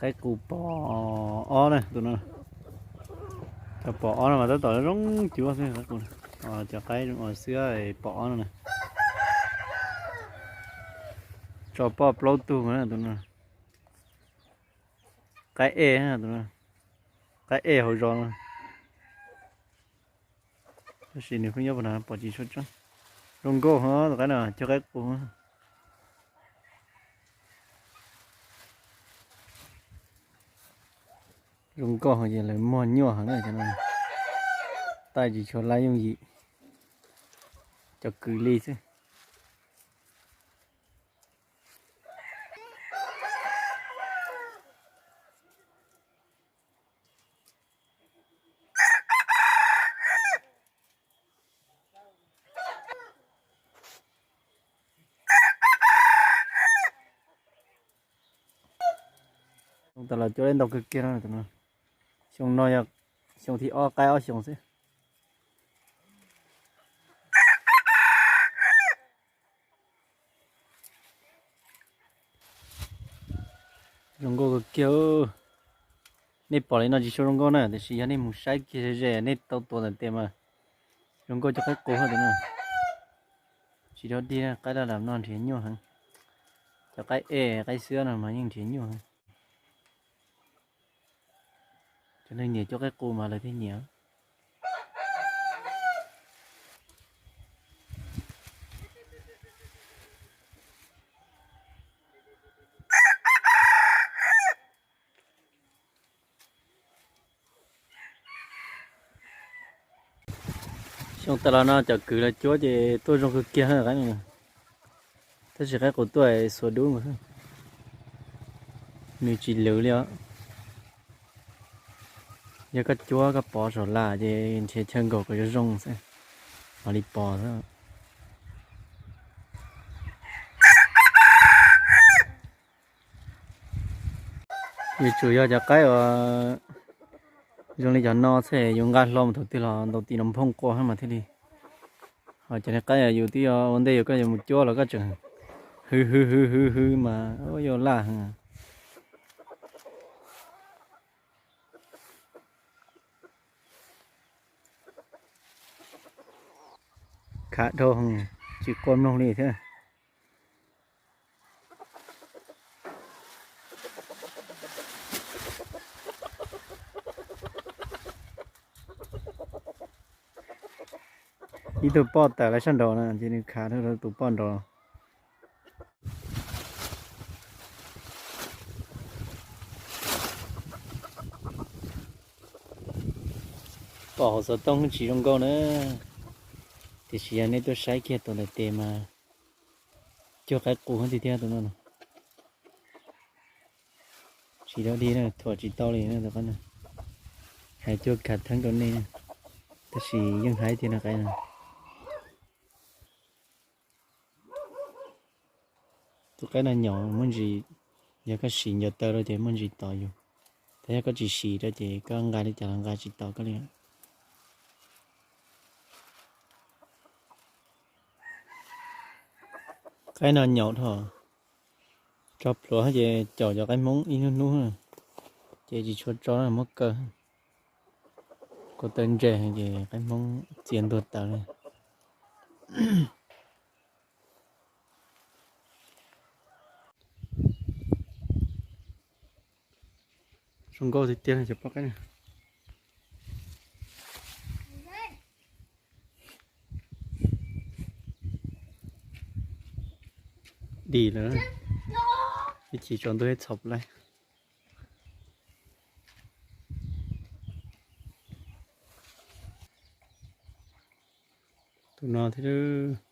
Qaib qus pom ob na tus no. Cov pom ob no mas tab tom zoo cuab xwb qaib qus. Cov qaib xwb pom ob no na. Tso poj plaub tug na tus no. Qaib ej, qaib ej hauv zos no. Tab sis nws pheej nyob puag no pom tsis tshua tseeb. Zoo nkauj heev tus qaib no, cog qaib qus. Zoo nkauj ces lawv muag nyuaj heev na cov no. Taij tsis tshua lab yooj yim, cov kwv li xwb. Xyoo tas los cuab ntau kawg kiag no. Xyoo no yog xyoo thib ob qaib ob xyoos xwb. Zoo nkauj kawg kiag. Nej pom li no tsis tshua zoo nkauj na, tiam sis yog nej mus saib kiag ze ze nej tau tuav ntawm tes mas zoo nkauj cov qaib qus hauv tus no. Tsis dog dig, qaib dab laug no nrhiav nyuaj heev. Cov qaib ej qaib xwb no mas yeej nrhiav nyuaj heev. Cov neeg nyiam cuab qaib qus mas lawv thiaj nyiam. Xyoo tas los no cov kwv los cuab ces tuaj zoo kawg kiag qaib no. Tab sis qaib qus tuaj xuas dub nkaus, nws tsis lwv li os. Yog koj cuab koj pov saum laj ces nrhiav chaw nkaum kom zoo zoo xwb, mam li pom xwb. Yuav tsum yog cov qaib uas zoo li cov no xwb yus nqa hlo mus thaum twg los ntaus tim no nphooj quas mas thiaj li. Ho cov qaib yus twb yog ua ntej yus koj yuav mus cuab los koj tseem hwv hwv hwv hwv hwv mas yuav laj heev. Khav dhau, tsis quaj mloog li thiab. Ib tug poj tawm lawv sab nraud na ces nws khav dhau tus poj nraud. Pom hauv xov tooj tsis zoo nkauj na, tiam sis yog nej tuaj saib kiag tus ntawm tes mas cuag qaib qus tiag tiag tus no. Tsis dog dig na, thuam tsis tau li na tus qaib no. Hais cuag khav theeb rau nej, tab sis yeej haib tiag no qaib no. Tus qaib no nyaum muaj ntsis, yog koj siv ncaws taw rau ces muaj ntsis tom yus, tab yog koj tsis siv rau ces koj nqa li cas los nqa tsis tom koj li. Qaib no nyaum dhau, tso plhuav ces caum cov qaib hmoob ib hnub hnub, ces tsis tshua tso muab kaw. Ko taw ntse ces qaib hmoob txias ntuag tawv li. Zoo nkauj tiag tiag cov poj qaib no. Dim lawm, ib chim tsaus ntuj ib txhom laij. Tus no thiab.